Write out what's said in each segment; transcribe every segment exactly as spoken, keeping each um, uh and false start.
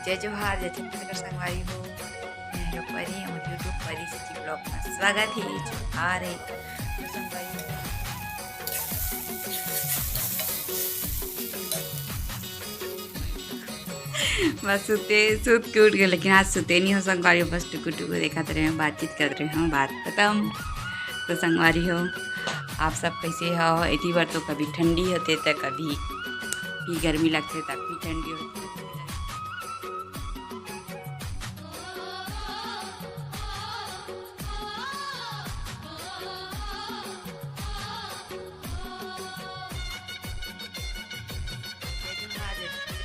जय जोहार, जय छत्तीसगढ़ संगवारी हो। मैं हरो परी, मोर YouTube परी से जी vlog में स्वागत है। जोहार है। तो संगवारी हो, बस सुते, सुत के उठ गए, लेकिन आज सुते नहीं हो संगवारी हो, बस टुकु टुकु देखत रहे हो, बातचीत करत रहे हो, बात खत्म। तो संगवारी हो, आप सब कैसे हो? एती बार तो कभी ठंडी होते, तो कभी भी गर्मी लगते, तब भी ठंडी होते।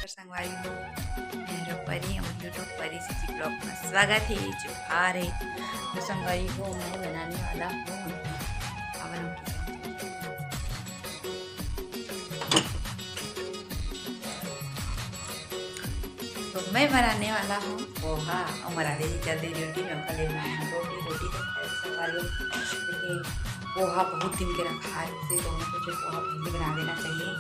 संगवारी हो, मैं हरो परी, मोर YouTube परी से जी vlog में स्वागत है। जोहार है। तो संगवारी हो, मैं बनाने वाला हूँ, अब हम किचन तो मैं बनाने वाला हूँ पोहा। और मराठे जी चलते ड्यूटी में, ओकर लिए बनाए हैं रोटी। रोटी तो खैर संगवारी हो, लेकिन पोहा बहुत दिन के रखा है, इसलिए तो मैं सोचे पोहा पहले बना देना चाहिए।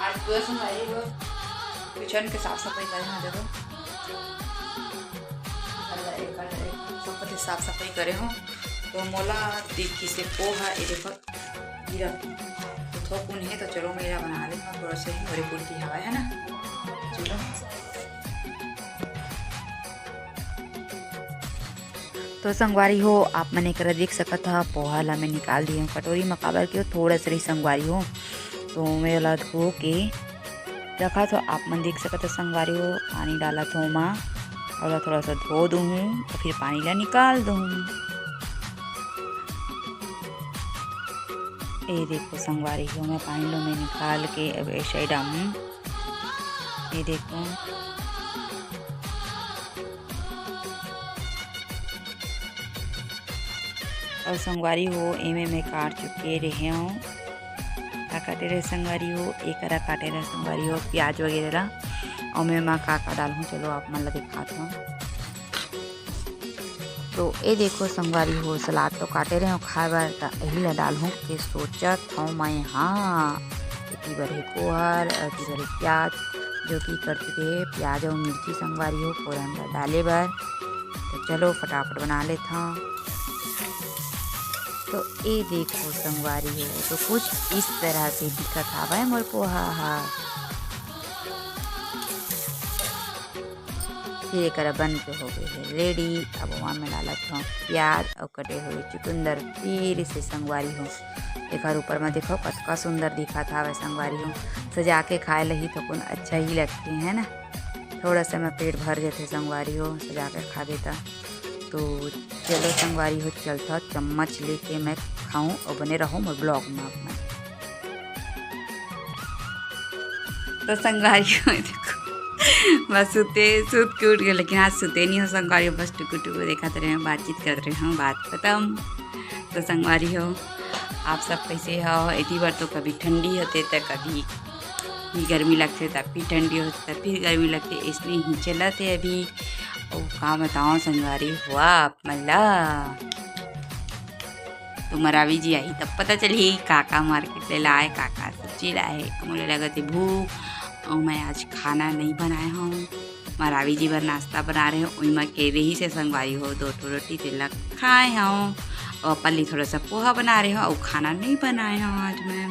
आज पूरा संगवारी हो किचन के साफ सफाई करे हैं, देखो। सब कुछ साफ सफाई करे हो, तो मोला दिखी से पोहा, ये देखो, हीरा। तो थोकुन हे, तो चलो, मैं हीरा बना लेता हूँ, थोड़ा सा ही मोरे पुरती हवा है ना। चलो। तो संगवारी हो, आप मन एकरा देख सकत हा, पोहा ला मैं निकाल दिए हूँ कटोरी में, काबर के थोड़ा सा रही संगवारी हो, तो मैं ओला धो के रखत हो। आप मन देख सकत हो संगवारी हो, पानी डालत हो ओमा, ओला थोड़ा सा धो दूहूँ, तो फिर पानी ला निकाल दूहूँ। ए देखो संगवारी हो, मैं पानी लो मैं निकाल के अब ऐसे ही डालूँ। ये देखो, और संगवारी हो, एमे मैं काट चुके रहे हूँ। का काटे रहे संगवारी हो, एकरा काटे रहे संगवारी हो, प्याज वगैरह ला। और मैं मा का का डालहूँ, चलो आप मन ला दिखात हूँ। तो ए देखो संगवारी हो, सलाद तो काटे रहे हो खाए बर, त एही ला डालहूँ के सोचत हूँ मैं। हाँ, एती बर हे पोहा, एती बर हे प्याज, जो कि कट चुके हे प्याज और मिर्ची संगवारी हो फोरन ला डाले बर। तो चलो फटाफट बना लेत हूँ। तो ए देखो संगवारी हो, तो कुछ इस तरह से दिखत हावय मोर पोहा हा। फिर एकरा बन के हो गए हे रेडी। अब ओमा में डालत हूँ प्याज और कटे हुए चुकंदर। फिर से संगवारी हो, एकर ऊपर में देखो कतका सुंदर दिखत हावय संगवारी हो। सजा के खाए लही तो कौन अच्छा ही लगते है ना। थोड़ा सा में पेट भर जाते संगवारी हो, सजा के खाबे त। तो चलो संगवारी हो, चलता चम्मच लेके मैं खाऊं और बने रहो मोर ब्लॉग में अपना। तो संगवारी हो, देखो, बस सुते, सुत के उठ गए, लेकिन आज सुते नहीं हो संगवारी हो, बस टुकु टुकु देखत रहे हो, बातचीत करत रहे हो, बात खत्म। तो संगवारी हो, आप सब कैसे हो? एती बार तो कभी ठंडी होते, तो कभी भी गर्मी लगते, तब भी ठंडी होते, तब भी गर्मी लगते, इसने ही चलत हे अभी। और का बताओ संगवारी हो आप मन ला, तो मरावी जी आही तब पता चलही का का मार्केट ले लाए, का का सब्जी लाए। मोला लगत हे भूख, और मैं आज खाना नहीं बनाए हूँ। मरावी जी बर नाश्ता बना रहे हूँ, ओइमा के रही से संगवारी हो, दो ठो रोटी तेला खाए हूँ, और अपन लिए थोड़ा सा पोहा बना रहे हूँ, और खाना नहीं बनाए हूँ आज मैं,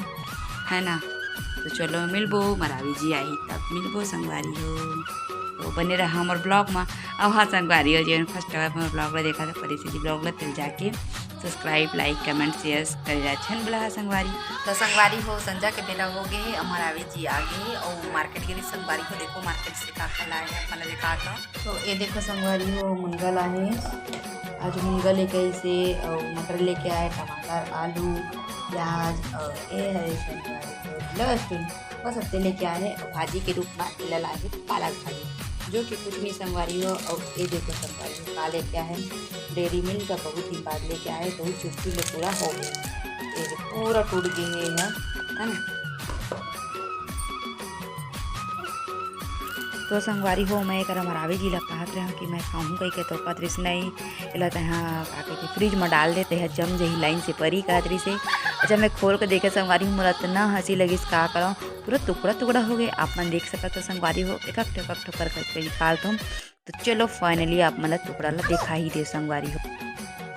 है ना। तो चलो मिलबो, मरावी जी आही तब मिलबो संगवारी हो। तो बने रहा हमर ब्लॉग में। अब हाँ संगवारी हो, जेन फर्स्ट टाइम हमर ब्लॉग ला देखा था, परी से जी ब्लॉग ला, तेल जाके सब्सक्राइब, लाइक, कमेंट, शेयर करे ला झन भुलाहा संगवारी। तो संगवारी हो, संझा के बेला हो गए हे, हमर आवे जी आ गए हे, और मार्केट गए संगवारी हो, देखो मार्केट से का का लाए हे, अपन ला दिखात हूँ। तो ये देखो संगवारी हो, मुनगा लाए हे, आज मुनगा लेके आइसे, और मटर लेके आए, टमाटर, आलू, प्याज, और ये है संगवारी हो लहसुन। बस अत्ते लेके आए हे, और भाजी के रूप में एला लाए हे पालक भाजी, जो कि कुछ नहीं संगवारी हो। और ये देखो संगवारी हो, का लेके आए हे, डेयरी मिल्क का बहुत दिन बाद लेके आए हे, तो वो चुस्की ले पूरा हो गए, ये जो पूरा टूट गए हे, है ना। तो संगवारी हो, मैं एकर मरावी जी ला कहत रहे हूँ कि मैं खाहूँ कहिके, तो कहत रहिस, "नहीं, एला तैं हा का कहिथे, फ्रिज में डाल दे, तैं हा जम जही लाइन से परी," कहत रहिस हे। जब मैं खोल के देखे संगवारी हो, मोला इतना हंसी लगिस, का करव, पूरा टुकड़ा टुकड़ा हो गए। आप मन देख सकत हो संगवारी हो, एक एक ठो, एक एक ठो कर करके निकालत हों। तो चलो finally आप मन ला टुकड़ा ला दिखा ही दे संगवारी हो।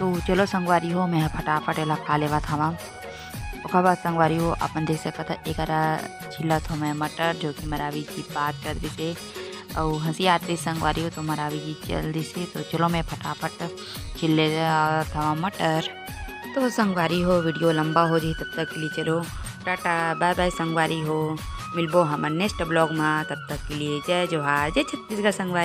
तो चलो संगवारी हो, मैं ह फटाफट एला खा लेवत हवा। ओकर बाद संगवारी हो, आप मन देख सकत ह, एकरा छिलत हो मैं मटर, जो कि मरावी जी बात कर दिसे, अउ हंसी आत रही संगवारी हो, तो मरावी जी चल दिसे। तो चलो मैं फटाफट छिल ले आवत हवा मटर। तो संगवारी हो, video लंबा हो जाही, तब तक के लिए चलो टाटा bye bye संगवारी हो, मिलबो हमन next vlog मा। तब तक के लिए जय जोहार, जय छत्तीसगढ़ संगवारी।